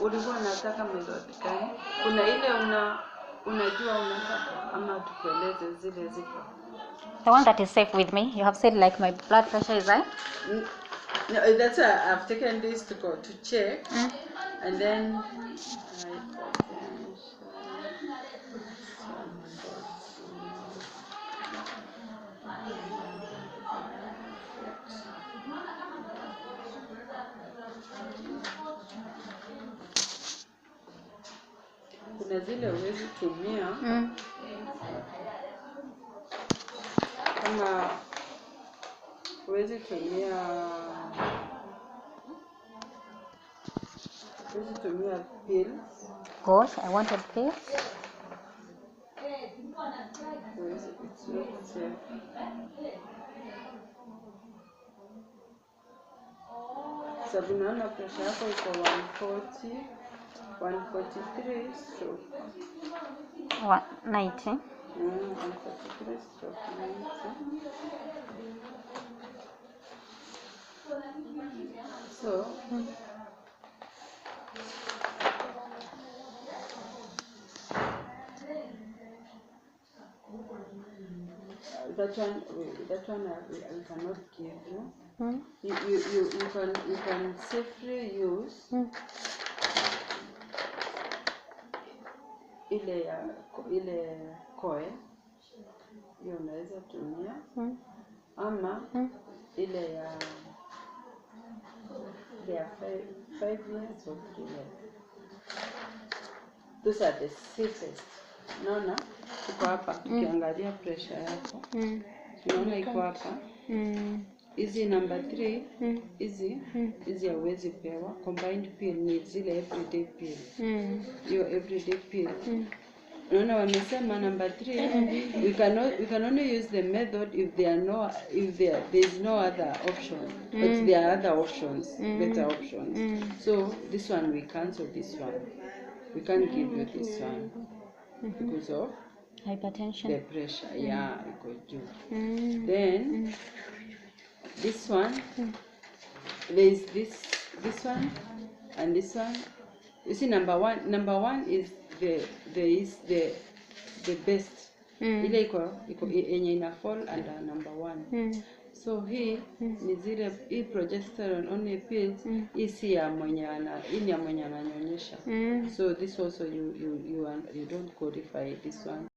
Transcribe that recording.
ulikuwa unataka method gani? Kuna ile unajua unataka ama tukueleze zile ziko? The one that is safe with me. You have said like my blood pressure is high. No, that's why I've taken this to go to check, and then kuna zile uwezi tumia kama uwezi tumia pills. Gosh, I wanted pills. It's not safe. Sababu naona pressure yako iko 140, 143 stroke 190. 143 stroke 90. So that one I cannot give you. You can safely use ile coil, hiyo unaweza tumia ama ile ya 5 years or 3 years. Those are the safest. Naona iko hapa, ukiangalia pressure yako unaona iko hapa. Hizi number 3 hizi hauwezi pewa. Combined pill ni zile everyday pill. Your everyday pill. Unaona wamesema number 3 we can only use the method if there is no other option. But there are other options, better options. So this one we cancel this one. We can't give you this one because of Hypertension. the pressure. Yeah, it could do. Then this one, there is this one and this one. You see, number one is the best. Ile iko yenye ina fall under number 1. So hii ni zile progesterone only pills. Hii si ya mwenye ananyonyesha. So this also you don't qualify this one.